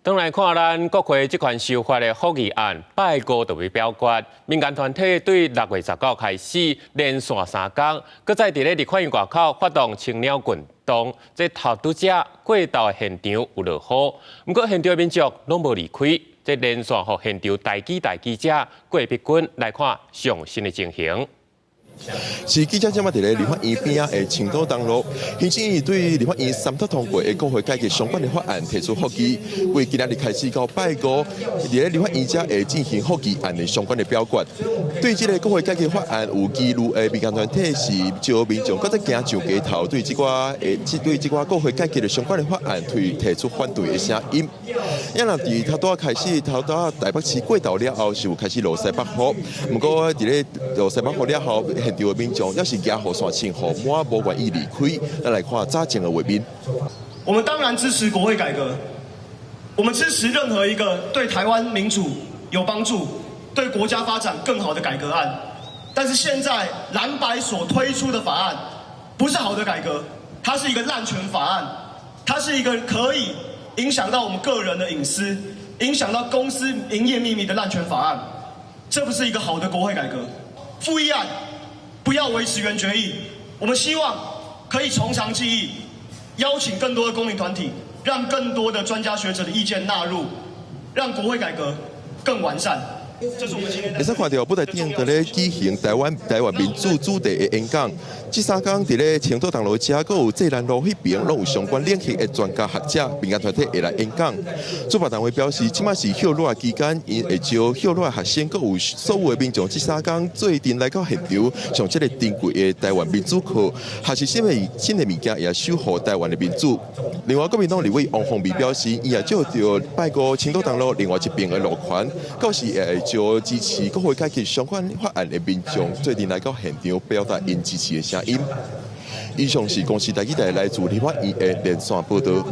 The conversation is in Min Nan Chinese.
轉來看咱國會這款修法的復議案，拜五就欲表決。民間團體對6月19開始連續3工，閣再佇咧立法院外口發動青鳥運動。這頭拄才過晝現場有落雨，毋過現場的民眾攏無離開。這連線予現場台記台記者郭碧君來看上新的情形。是記者這擺佇咧立法院邊仔的青島東路，行政院對立法院三讀通過的國會改革相關的法案提出覆議，為今仔日開始到拜五，佇咧立法院遮會進行覆議案的相關的表決。對這个國會改革法案有疑慮的民間團體是招民眾閣再行上街頭，對這寡國會改革的相關的法案提出反對的聲音。也若佇頭拄仔開始，頭拄仔台北市過晝了後是有開始落西北雨，毋過佇咧落西北雨了後，現場的民眾猶是舉雨傘穿雨滿，無願意離開。咱來看早前的畫面。我們當然支持國會改革，我們支持任何一個對台灣民主有幫助、對國家發展更好的改革案。但是現在藍白所推出的法案不是好的改革，它是一個濫權法案，它是一個可以影響到我們個人的隱私、影響到公司營業秘密的濫權法案。這不是一個好的國會改革。復議案不要維持原決議，我們希望可以從長計議，邀請更多的公民團體，讓更多的專家學者的意見納入，讓國會改革更完善。會使看著舞台頂佇咧舉行台灣民主主題的演講，這3工佇咧青島東路遮，閣有濟南路彼邊，攏有相關領域的專家學者、民間團體會來演講。主辦單位表示，這擺是歇熱期間，𪜶會招歇熱學生，閣有所有的民眾，這三工做陣來到現場上這个珍貴的台灣民主課，學習啥物新的物件，也守護台灣的民主。另外，國民黨立委王鴻薇表示，伊也借著拜五青島東路另外一邊的路權，到時會招支持國會改革相關法案的民眾，做陣來到現場表達𪜶支持的聲音。以上是公視台語台來自立法院的連線報導。